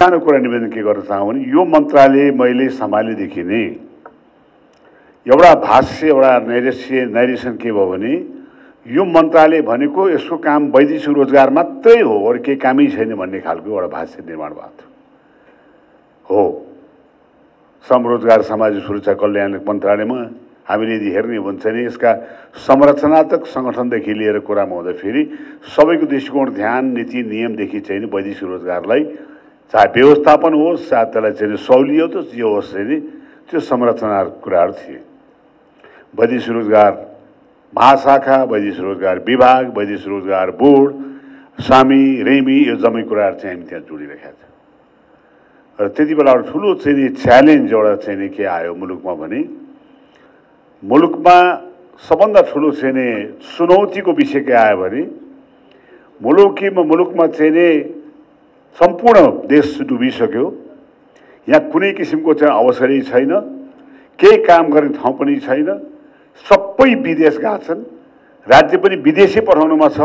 सानो कुरा निवेदन के गर्न चाहन्छु भने यो मन्त्रालय मैले सम्हालेदेखि नै एउटा भाष्य एउटा नैरेसन के भयो भने यो मन्त्रालय भनेको यसको काम वैदेशिक रोजगार मात्रै हो अरू केही कामै छैन भन्ने खालको एउटा भाष्य निर्माण भएको थियो। हो, श्रम रोजगार सामाजिक सुरक्षा कल्याण मन्त्रालयमा हामीले यदि हेर्ने हो भने चाहिँ यसका संरचनात्मक सङ्गठनदेखि लिएर कुरामा हुँदाखेरि सबैको दृष्टिकोण ध्यान नीति नियमदेखि चाहिँ वैदेशिक रोजगारलाई चाहे व्यवस्थापन होस् चाहे त्यसलाई चाहिँ सहुलियत होस् जे होस् चाहिँ त्यो संरचना कुराहरू थिए। वैदेशिक रोजगार महाशाखा, वैदेशिक रोजगार विभाग, वैदेशिक रोजगार बोर्ड, सामी रेमी यो जम्मै कुराहरू चाहिँ हामी त्यहाँ जोडिरहेका थियौँ। र त्यति बेला एउटा ठुलो चाहिँ च्यालेन्ज एउटा चाहिँ के आयो मुलुकमा भने मुलुकमा सबभन्दा ठुलो चाहिँ चुनौतीको विषय के आयो भने मुलुकमा चाहिँ सम्पूर्ण देश डुबिसक्यो। यहाँ कुनै किसिमको चाहिँ अवसरै छैन, केही काम गर्ने ठाउँ पनि छैन, सबै विदेश गएका छन्, राज्य पनि विदेशी पठाउनुमा छ,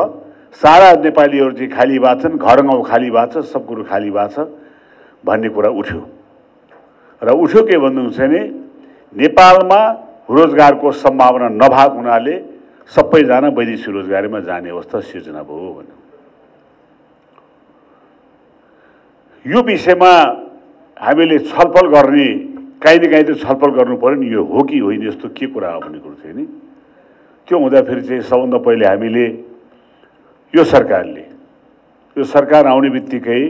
सारा नेपालीहरू चाहिँ खाली भएको छन्, घर गाउँ खाली भएको छ, सब कुरो खाली भएको छ भन्ने कुरा उठ्यो। र उठ्यो के भन्नुहुन्छ भने नेपालमा रोजगारको सम्भावना नभएको हुनाले सबैजना वैदेशिक रोजगारीमा जाने अवस्था सिर्जना भयो भन्नु। यो विषयमा हामीले छलफल गर्ने काहीँ न काहीँ त छलफल गर्नु पर्यो नि, यो हो कि होइन यस्तो के कुरा हो भन्ने कुरो थियो नि। त्यो हुँदाखेरि चाहिँ सबभन्दा पहिले हामीले यो सरकार आउने बित्तिकै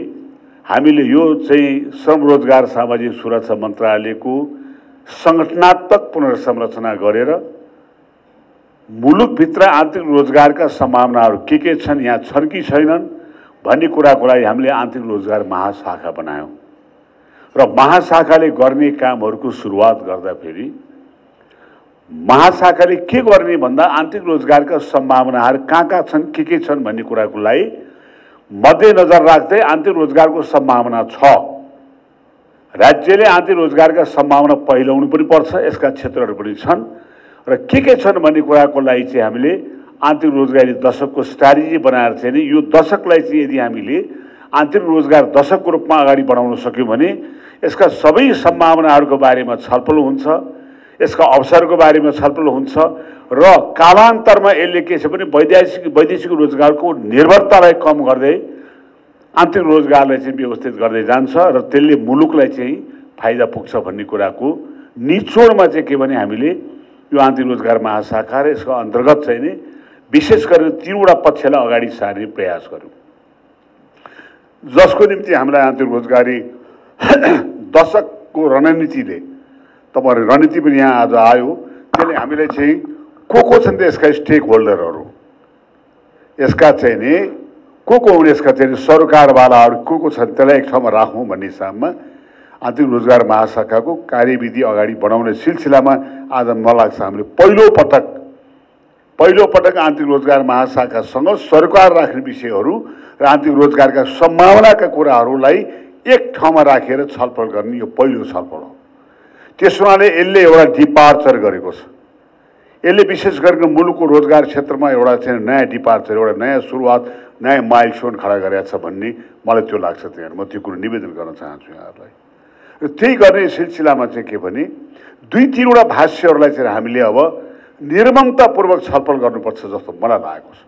हामीले यो चाहिँ श्रम रोजगार सामाजिक सुरक्षा मन्त्रालयको संगठनात्मक पुनर्संरचना गरेर मुलुकभित्र आन्तरिक रोजगारका सम्भावनाहरू के छन्, यहाँ छन् कि छैनन् भन्ने कुराको लागि हामीले आन्तरिक रोजगार महाशाखा बनायौँ। र महाशाखाले गर्ने कामहरूको सुरुवात गर्दाखेरि महाशाखाले के गर्ने भन्दा आन्तरिक रोजगारका सम्भावनाहरू कहाँ छन् के छन् भन्ने कुराको लागि मध्यनजर राख्दै आन्तरिक रोजगारको सम्भावना छ, राज्यले आन्तरिक रोजगारका सम्भावना पहिल्याउनु पनि पर्छ, यसका क्षेत्रहरू पनि छन् र के छन् भन्ने कुराको लागि चाहिँ हामीले आन्तरिक रोजगारी दशकको स्ट्राटेजी बनाएर चाहिँ यो दशकलाई चाहिँ यदि हामीले आन्तरिक रोजगार दशकको रूपमा अगाडि बढाउन सक्यौँ भने यसका सबै सम्भावनाहरूको बारेमा छलफल हुन्छ, यसका अवसरको बारेमा छलफल हुन्छ र कालान्तरमा यसले के छ भने वैदेशिक रोजगारको निर्भरतालाई कम गर्दै आन्तरिक रोजगारलाई चाहिँ व्यवस्थित गर्दै जान्छ र त्यसले मुलुकलाई चाहिँ फाइदा पुग्छ भन्ने कुराको निचोडमा चाहिँ के भने हामीले यो आन्तरिक रोजगार महाशाखा र यसको अन्तर्गत चाहिँ नि विशेष गरेर तीनवटा पक्षलाई अगाडि सार्ने प्रयास गर्यौँ, जसको निम्ति हामीलाई आन्तरिक रोजगारी दशकको रणनीतिले तपाईहरु रणनीति पनि यहाँ आज आयो। त्यसले हामीलाई चाहिँ को छन् त यसका स्टेक होल्डरहरू, यसका चाहिँ नि को हुन्, यसका चाहिँ सरकारवालाहरू को छन् त्यसलाई एक ठाउँमा राखौँ भन्ने हिसाबमा आन्तरिक रोजगार महाशाखाको कार्यविधि अगाडि बढाउने सिलसिलामा आज मलाई लाग्छ हामीले पहिलो पटक आन्तरिक रोजगार महाशाखासँग सरकार राख्ने विषयहरू र आन्तरिक रोजगारका सम्भावनाका कुराहरूलाई एक ठाउँमा राखेर छलफल गर्ने यो पहिलो छलफल हो। त्यसोले यसले एउटा डिपार्चर गरेको छ, यसले विशेष गरेर मुलुकको रोजगार क्षेत्रमा एउटा चाहिँ नयाँ डिपार्चर, एउटा नयाँ सुरुवात, नयाँ माइलस्टोन खडा गरेको छ भन्ने मलाई त्यो लाग्छ। त्यहाँ म त्यो कुरो निवेदन गर्न चाहन्छु यहाँहरूलाई। र त्यही गर्ने सिलसिलामा चाहिँ के भने दुई तीनवटा भाष्यहरूलाई चाहिँ हामीले अब निर्ममतापूर्वक छलफल गर्नुपर्छ जस्तो मलाई लागेको छ।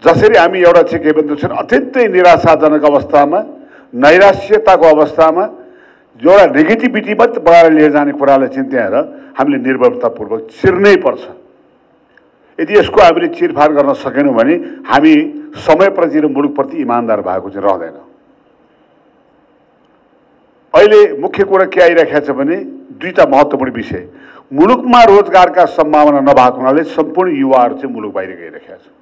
जसरी हामी एउटा चाहिँ के भन्छ अत्यन्तै निराशाजनक अवस्थामा, नैराश्यताको अवस्थामा एउटा नेगेटिभिटी मात्र बढाएर लिएर जाने कुरालाई चिन्ताएर हामीले निर्भरतापूर्वक चिर्नै पर्छ। यदि यसको हामीले चिरफार गर्न सकेनौँ भने हामी समयप्रति र मुलुकप्रति इमान्दार भएको चाहिँ रहँदैन। अहिले मुख्य कुरा के आइरहेको छ भने दुईटा महत्त्वपूर्ण विषय, मुलुकमा रोजगारका सम्भावना नभएको हुनाले सम्पूर्ण युवाहरू चाहिँ मुलुक बाहिर गइरहेका छन्।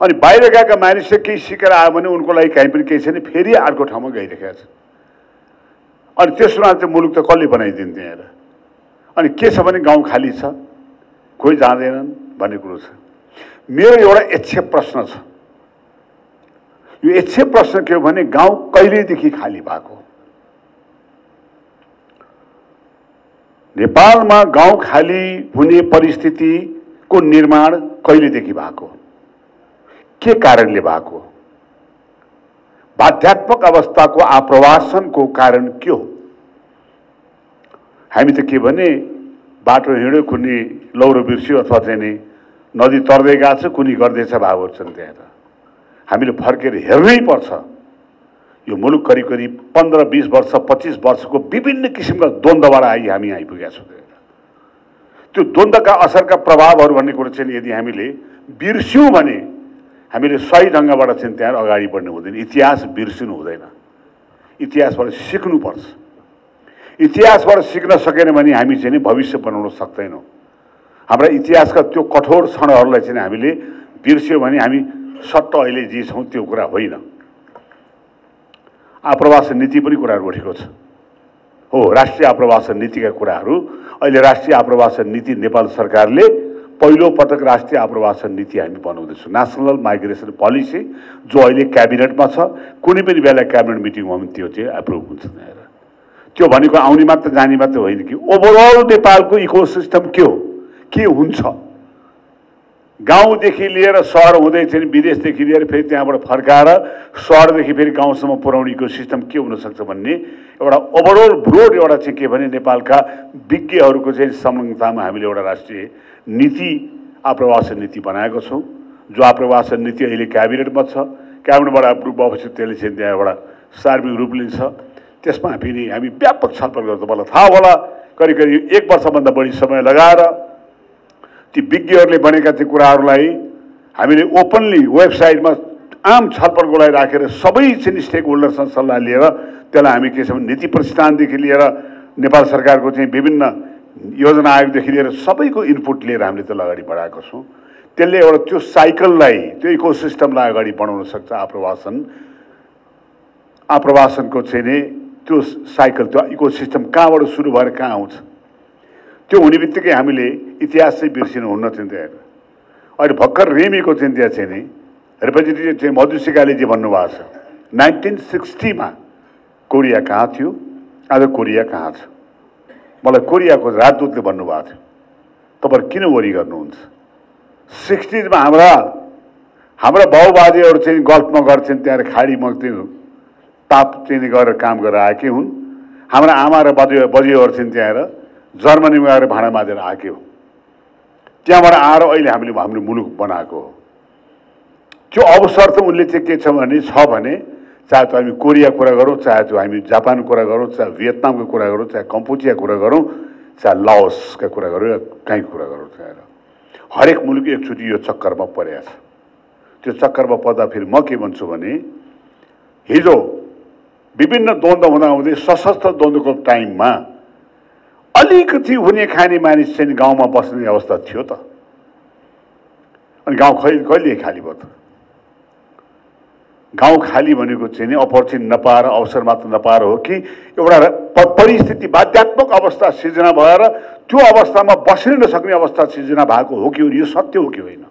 अनि बाहिर गएका मानिसले केही सिकेर आयो भने उनको लागि कहीँ पनि केही छैन, फेरि अर्को ठाउँमा गइरहेका छन्। अनि त्यसमा चाहिँ मुलुक त कसले बनाइदिन्छ यहाँ? अनि के छ भने गाउँ खाली छ, कोही जाँदैनन् भन्ने कुरो छ। मेरो एउटा यक्षेप प्रश्न छ। यो यक्षेप प्रश्न के हो भने गाउँ कहिलेदेखि खाली भएको? नेपालमा गाउँ खाली हुने परिस्थितिको निर्माण कहिलेदेखि भएको? के कारणले भएको? बाध्यात्मक अवस्थाको आप्रवासनको कारण के हो? हामी त के भने बाटो हिँड्यो, कुनै लौरो बिर्स्यो अथवा चाहिँ नि नदी तर्दै गएको छ, कुनै गर्दैछ भावहरू छन् त्यहाँ। हामीले फर्केर हेर्नै पर्छ। यो मुलुक करिब करिब 15-20 वर्ष 25 वर्षको विभिन्न किसिमका द्वन्द्वबाट हामी आइपुगेका छौँ। त्यो द्वन्द्वका असरका प्रभावहरू भन्ने कुरो चाहिँ यदि हामीले बिर्स्यौँ भने हामीले सही ढङ्गबाट चाहिँ त्यहाँ अगाडि बढ्नु हुँदैन। इतिहास बिर्सिनु हुँदैन, इतिहासबाट सिक्नुपर्छ। इतिहासबाट सिक्न सकेन भने हामी चाहिँ भविष्य बनाउन सक्दैनौँ। हाम्रा इतिहासका त्यो कठोर क्षणहरूलाई चाहिँ हामीले बिर्स्यौँ भने हामी सट्ट अहिले जे छौँ त्यो कुरा होइन। आप्रवासन नीति पनि कुराहरू उठेको छ हो, राष्ट्रिय आप्रवासन नीतिका कुराहरू। अहिले राष्ट्रिय आप्रवासन नीति नेपाल सरकारले पहिलो पटक राष्ट्रिय आप्रवासन नीति हामी बनाउँदैछौँ, नेसनल माइग्रेसन पोलिसी, जो अहिले क्याबिनेटमा छ। कुनै पनि बेला क्याबिनेट मिटिङमा पनि त्यो चाहिँ एप्रुभ हुन्छ। त्यो भनेको आउने मात्र जाने मात्र होइन कि ओभरअल नेपालको इकोसिस्टम के हो, के हुन्छ। गाउँदेखि लिएर सहर हुँदै चाहिँ विदेशदेखि लिएर फेरि त्यहाँबाट फर्काएर सहरदेखि फेरि गाउँसम्म पुर्याउने इकोसिस्टम के हुनसक्छ भन्ने एउटा ओभरअल ब्रोड एउटा चाहिँ के भने नेपालका विज्ञहरूको चाहिँ संलग्नतामा हामीले एउटा राष्ट्रिय नीति आप्रवासन नीति बनाएको छौँ, जो आप्रवासन नीति अहिले क्याबिनेटमा छ। क्याबिनेटबाट एप्रुभ भएपछि त्यसले चाहिँ त्यहाँबाट सार्वजनिक रूप लिन्छ। त्यसमा फेरि हामी व्यापक छलफल गर्छौँ। मलाई थाहा होला करिब करिब 1 वर्षभन्दा बढी समय लगाएर ती विज्ञहरूले बनेका चाहिँ कुराहरूलाई हामीले ओपनली वेबसाइटमा आम छलफलको लागि राखेर सबै चाहिँ स्टेक होल्डरसँग सल्लाह लिएर त्यसलाई हामी के छ भने नीति प्रस्थानदेखि लिएर नेपाल सरकारको चाहिँ विभिन्न योजना आयोगदेखि लिएर सबैको इनपुट लिएर हामीले त्यसलाई अगाडि बढाएको छौँ। त्यसले एउटा त्यो साइकललाई, त्यो इकोसिस्टमलाई अगाडि बढाउन सक्छ। आप्रवासनको चाहिँ नि त्यो साइकल, त्यो इकोसिस्टम कहाँबाट सुरु भएर कहाँ आउँछ, त्यो हुने बित्तिकै हामीले इतिहास चाहिँ बिर्सिनु हुन्न। चिन्ता अहिले भर्खर रेमीको चिन्ता चाहिँ नि रिप्रेजेन्टेटिभ चाहिँ मधुसिकाले जे भन्नुभएको छ, 1960 मा कोरिया कहाँ थियो, आज कोरिया कहाँ छ। मलाई कोरियाको राजदूतले भन्नुभएको थियो, तपाईँहरू किन वरि गर्नुहुन्छ? 60s मा हाम्रा बाउबाजेहरू चाहिँ गल्फमा गर्छन्, त्यहाँ खाडीमा त्यो ताप चाहिँ गरेर काम गरेर आएकै हुन्। हाम्रा आमा र बजेहरू चाहिँ त्यहाँ जर्मनीमा गएर भाँडा माझेर आएकै हो। त्यहाँबाट आएर अहिले हामीले हाम्रो मुलुक बनाएको हो। त्यो अवसर त उनले चाहिँ के छ भने चाहे त्यो हामी कोरिया कुरा गरौँ, चाहे त्यो हामी जापानको कुरा गरौँ, चाहे भियतनामको कुरा गरौँ, चाहे कम्पुचिया कुरा गरौँ, चाहे लाओसका कुरा गरौँ या कहीँ कुरा गरौँ, चाहे हरेक मुलुक एकचोटि यो चक्करमा परेको छ। त्यो चक्करमा पर्दा फेरि म के भन्छु भने हिजो विभिन्न द्वन्द्व हुँदाहुँदै सशस्त्र द्वन्द्वको टाइममा अलिकति हुने खाने मानिस चाहिँ गाउँमा बस्ने अवस्था थियो त। अनि गाउँ कहिले खाली भयो त? गाउँ खाली भनेको चाहिँ नि अपर्च्युनिटी नपाएर, अवसर मात्र नपाएर हो कि एउटा परिस्थिति बाध्यात्मक अवस्था सिर्जना भएर त्यो अवस्थामा बस्नै नसक्ने अवस्था सिर्जना भएको हो कि यो सत्य हो कि होइन?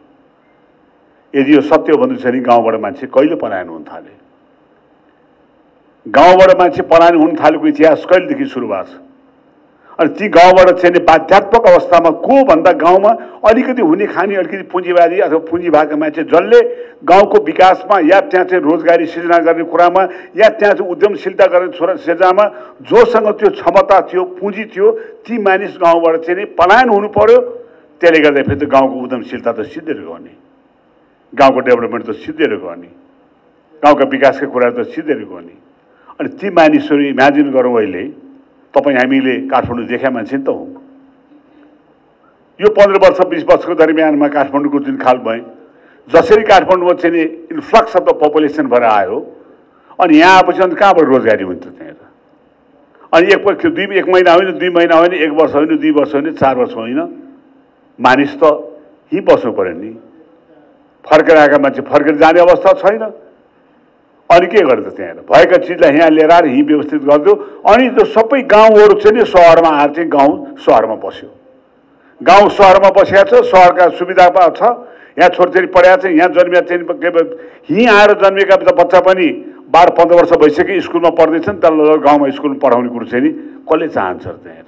यदि यो सत्य हो भने चाहिँ गाउँबाट मान्छे कहिले पलायन हुन थाले? गाउँबाट मान्छे पलायन हुन थालेको इतिहास कहिलेदेखि सुरु भएको छ? अनि ती गाउँबाट चाहिँ बाध्यात्मक अवस्थामा को भन्दा गाउँमा अलिकति हुने खाने अलिकति पुँजीवादी अथवा पुँजी भएको मान्छे जसले गाउँको विकासमा या त्यहाँ चाहिँ रोजगारी सृजना गर्ने कुरामा या त्यहाँ चाहिँ उद्यमशीलता गर्ने सृजनामा जोसँग त्यो क्षमता थियो, पुँजी थियो, ती मानिस गाउँबाट चाहिँ पलायन हुनु पर्यो। त्यसले गर्दा फेरि त गाउँको उद्यमशीलता त सिद्धेर गर्ने, गाउँको डेभलपमेन्ट त सिद्धेर गर्ने, गाउँका विकासका कुराहरू त सिद्धेर गर्ने। अनि ती मानिसहरू इमेजिन गरौँ, अहिले तपाईँ हामीले काठमाडौँ देख्या मान्छे नि त हो। यो 15 वर्ष 20 वर्षको दरमियानमा काठमाडौँको जुन खाल भए, जसरी काठमाडौँमा चाहिँ इन्फ्लक्स अफ द पपुलेसन भएर आयो, अनि यहाँ आएपछि अन्त कहाँबाट रोजगारी हुन्छ त्यहाँ? अनि एक महिना होइन, 2 महिना होइन, 1 वर्ष होइन, 2 वर्ष होइन, 4 वर्ष होइन, मानिस त यहीँ बस्नु पऱ्यो नि। फर्केर आएका मान्छे फर्केर जाने अवस्था छैन। अनि के गर्छ? त्यहाँ भएका चिजलाई यहाँ लिएर आएर यहीँ व्यवस्थित गरिदियो। अनि त्यो सबै गाउँहरू चाहिँ नि सहरमा आएर चाहिँ गाउँ सहरमा बस्यो। गाउँ सहरमा बसेको छ, सहरका सुविधा छ, यहाँ छोरीछोरी पढाएको छ, यहाँ जन्मिया चाहिँ यहीँ आएर जन्मेका बच्चा पनि 12-15 वर्ष भइसक्यो स्कुलमा पढ्दैछन्, त्यसलाई गाउँमा स्कुलमा पढाउने कुरो चाहिँ नि कसले चाहन्छ त्यहाँ?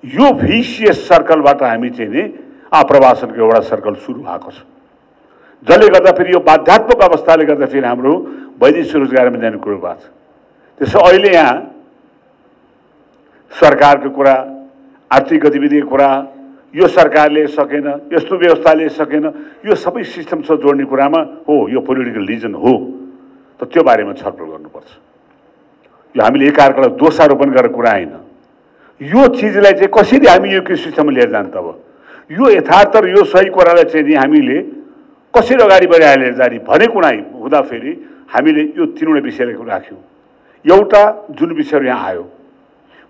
यो भिसियस सर्कलबाट हामी चाहिँ नि आप्रवासनको एउटा सर्कल सुरु भएको छ, जसले गर्दा फेरि यो बाध्यात्मक अवस्थाले गर्दा फेरि हाम्रो वैदेशिक रोजगारमा जाने कुरो भएको छ। त्यसो अहिले यहाँ सरकारको कुरा, आर्थिक गतिविधिको कुरा, यो सरकारले सकेन, यस्तो व्यवस्थाले सकेन, यो सबै सिस्टमसँग जोड्ने कुरामा हो, यो पोलिटिकल रिजन हो, त त्यो बारेमा छलफल गर्नुपर्छ। यो हामीले एकअर्कालाई दोषारोपण गरेर कुरा होइन। यो चिजलाई चाहिँ कसरी हामी यो सिस्टममा लिएर जान्छ अब, यो यथार्थ र यो सही कुरालाई चाहिँ नि हामीले कसरी अगाडि बढाएर जाने भने कुनै हुँदाखेरि हामीले यो तीनवटा विषयलाई राख्यौँ। एउटा जुन विषयहरू यहाँ आयो,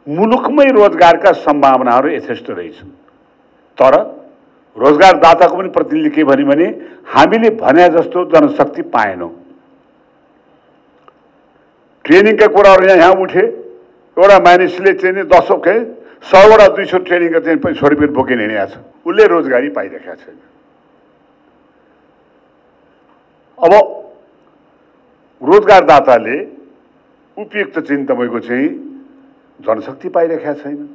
मुलुकमै रोजगारका सम्भावनाहरू यथेष्ट रहेछन्, तर रोजगारदाताको पनि प्रतिनिधिले के भन्यो भने हामीले भने जस्तो जनशक्ति पाएनौँ। ट्रेनिङका कुराहरू यहाँ उठे, एउटा मानिसले चाहिँ नि 100वटा 200 ट्रेनिङका चाहिँ 100 रुपियाँ बोकेर हिँडेको छ, उसले रोजगारी पाइरहेका छैन। अब रोजगारदाताले उपयुक्त चाहिँ तपाईँको चाहिँ जनशक्ति पाइरहेका छैन,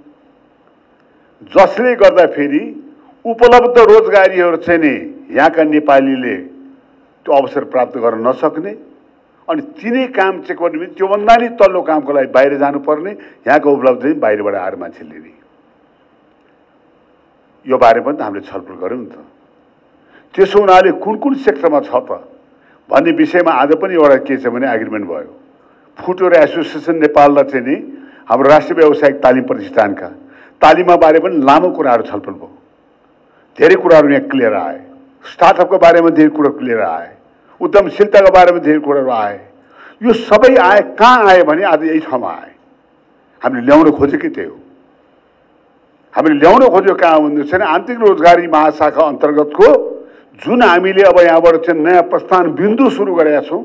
जसले गर्दाखेरि उपलब्ध रोजगारीहरू चाहिँ नि यहाँका नेपालीले त्यो अवसर प्राप्त गर्न नसक्ने, अनि तिनै काम चाहिँ गर्ने भने त्योभन्दा नि तल्लो कामको लागि बाहिर जानुपर्ने, यहाँको उपलब्ध चाहिँ बाहिरबाट आएर मान्छे लिने। यो बारेमा पनि हामीले छलफल गऱ्यौँ नि त। त्यसो हुनाले कुन कुन सेक्टरमा छ त भन्ने विषयमा आज पनि एउटा के छ भने एग्रिमेन्ट भयो। फुटवेयर एसोसिएसन नेपाललाई चाहिँ नि हाम्रो राष्ट्रिय व्यावसायिक तालिम प्रतिष्ठानका तालिममा बारे पनि लामो कुराहरू छलफल भयो। धेरै कुराहरू यहाँ क्लियर आए, स्टार्टअपको बारेमा धेरै कुरा क्लियर आए, उद्यमशीलताको बारेमा धेरै कुराहरू आए। यो सबै आए, कहाँ आए भने आज यही ठाउँमा आए। हामीले ल्याउन खोजेकै त्यही हो। हामीले ल्याउन खोजेको कहाँ भन्दैछ भने आन्तरिक रोजगारी महाशाखा अन्तर्गतको जुन हामीले अब यहाँबाट चाहिँ नयाँ प्रस्थान बिन्दु सुरु गरेका छौँ,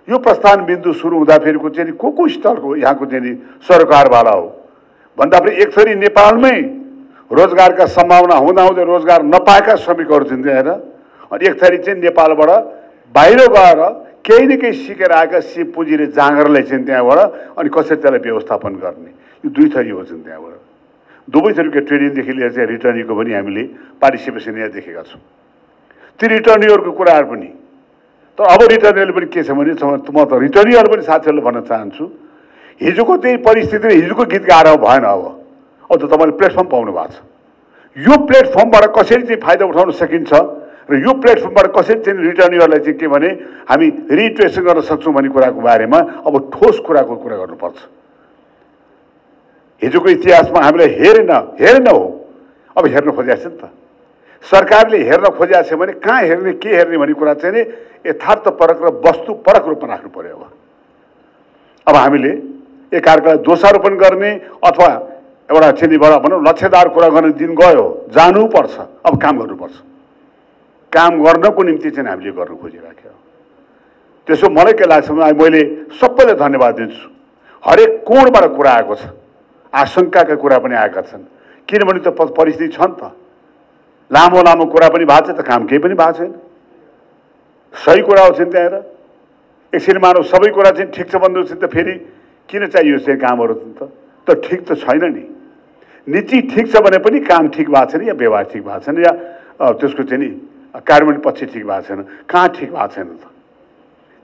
यो प्रस्थान बिन्दु सुरु हुँदाखेरिको चाहिँ को स्तरको यहाँको चाहिँ सरकारवाला हो भन्दाखेरि एक थरी नेपालमै रोजगारका सम्भावना हुँदाहुँदै रोजगार नपाएका श्रमिकहरू चाहिँ त्यहाँ, अनि एक थरी चाहिँ नेपालबाट बाहिर गएर केही न केही सिकेर आएका सिप पुँजीले जाँगरलाई चाहिँ त्यहाँबाट अनि कसरी त्यसलाई व्यवस्थापन गर्ने, यो दुई थरी हो चाहिँ त्यहाँबाट। दुवै थरीको ट्रेनिङदेखि लिएर चाहिँ रिटर्नीको पनि हामीले पार्टिसिपेसन यहाँ देखेका छौँ। ती रिटर्नीहरूको कुराहरू पनि, तर अब रिटर्नीहरूले पनि के छ भने म त रिटर्नीहरू पनि साथीहरूले भन्न चाहन्छु, हिजोको त्यही परिस्थितिले हिजोको गीत गाएर भएन। अब त तपाईँले प्लेटफर्म पाउनु भएको छ। यो प्लेटफर्मबाट कसरी चाहिँ फाइदा उठाउन सकिन्छ र यो प्लेटफर्मबाट कसरी चाहिँ रिटर्नीहरूलाई चाहिँ के भने हामी रिट्रेसन गर्न सक्छौँ भन्ने कुराको बारेमा अब ठोस कुराको कुरा गर्नुपर्छ। हिजोको इतिहासमा हामीलाई हेरेन हो, अब हेर्न खोजिएको छ नि त। सरकारले हेर्न खोजिएको छ भने कहाँ हेर्ने, के हेर्ने भन्ने कुरा चाहिँ नि यथार्थपरक र वस्तुपरक रूपमा राख्नु पर्यो। अब हामीले एकअर्कालाई दोषारोपण गर्ने अथवा एउटा छिनीबाट भनौँ लक्ष्यदार कुरा गर्ने दिन गयो, जानुपर्छ। अब काम गर्नुपर्छ। काम गर्नको निम्ति चाहिँ हामीले गर्नु खोजिराख्यो। त्यसो मलाई के लाग्छ भने मैले सबैलाई धन्यवाद दिन्छु। हरेक कोणबाट कुरा आएको छ, आशंकाका कुरा पनि आएका छन्, किनभने त परिस्थिति छ नि त। लामो लामो कुरा पनि भएको छ त, काम केही पनि भएको छैन। सही कुरा हो चाहिँ त्यहाँ एकछिन मानव सबै कुरा चाहिँ ठिक छ भन्दैछ त फेरि किन चाहियो चाहिँ कामहरू त ठिक त छैन नि। नीति ठिक छ भने पनि काम ठिक भएको छैन, या व्यवहार ठिक भएको छैन, या त्यसको चाहिँ नि कार्यान्वयन पछि ठिक भएको छैन, कहाँ ठिक भएको छैन त।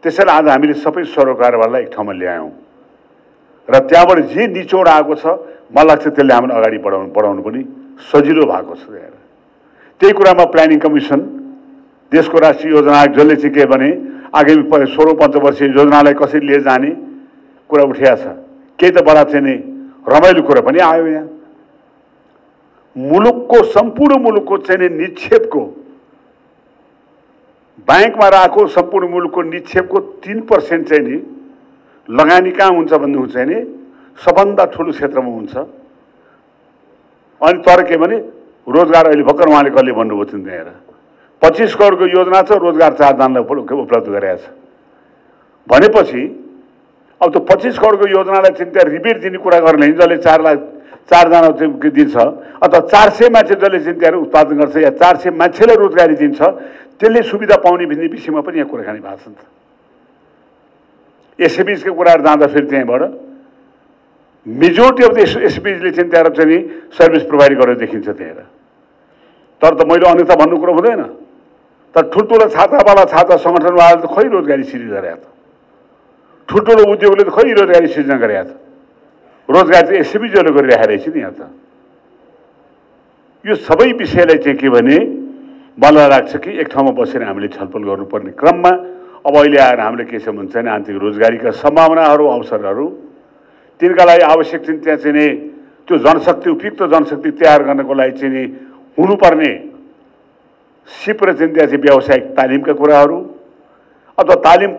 त्यसैले आज हामीले सबै सरोकारवालालाई एक ठाउँमा ल्यायौँ र त्यहाँबाट जे निचोड आएको छ मलाई लाग्छ त्यसले हामीले अगाडि बढाउनु पनि सजिलो भएको छ। त्यही कुरामा प्लानिङ कमिसन, देशको राष्ट्रिय योजना आयोग जसले चाहिँ के भने आगामी 16-15 वर्षीय योजनालाई कसरी लिएर जाने कुरा उठिया छ। केही त बडा चाहिँ नि रमाइलो कुरा पनि आयो। यहाँ मुलुकको सम्पूर्ण मुलुकको चाहिँ नि निक्षेपको ब्याङ्कमा राखेको सम्पूर्ण मुलुकको निक्षेपको 3% चाहिँ नि लगानी कहाँ हुन्छ भन्नुहुन्छ भने सबभन्दा ठुलो क्षेत्रमा हुन्छ। अनि तर के भने रोजगार अहिले भर्खर उहाँले कसले भन्नुभयो थियो त्यहाँ 25 करोडको योजना छ, रोजगार 4 जनालाई उपलब्ध गरेको छ भनेपछि अब त्यो 25 करोडको योजनालाई चाहिँ त्यहाँ रिबेट दिने कुरा गर्ने जसले 4 जना चाहिँ दिन्छ अथवा 400 मान्छे जसले चाहिँ त्यहाँ उत्पादन गर्छ या 400 मान्छेलाई रोजगारी दिन्छ त्यसले सुविधा पाउने भन्ने विषयमा पनि यहाँ कुराकानी भएको छ नि त। एसएमइजको कुराहरू जाँदाखेरि त्यहाँबाट मेजोरिटी अफ द एसएमइजले चाहिँ त्यहाँ चाहिँ सर्भिस प्रोभाइड गरेर देखिन्छ त्यहाँ। तर त मैले अन्यथा भन्नु कुरो हुँदैन, तर ठुल्ठुलो छातावाला छाता सङ्गठनवाला त खै रोजगारी सिर्जना त ठुल्ठुलो उद्योगले त खै रोजगारी सृजना गरेका छ। रोजगार चाहिँ एसएमईजले गरिरहेको रहेछ नि यहाँ त। यो सबै विषयलाई चाहिँ के भने मलाई लाग्छ कि एक ठाउँमा बसेर हामीले छलफल गर्नुपर्ने क्रममा अब अहिले आएर हामीले के छ भन्छ भने आन्तरिक रोजगारीका सम्भावनाहरू अवसरहरू तिनका लागि आवश्यक चाहिँ त्यहाँ चाहिँ नि त्यो जनशक्ति उपयुक्त जनशक्ति तयार गर्नको लागि चाहिँ नि हुनुपर्ने सिप र चाहिँ त्यहाँ चाहिँ व्यावसायिक तालिमका कुराहरू अथवा तालिम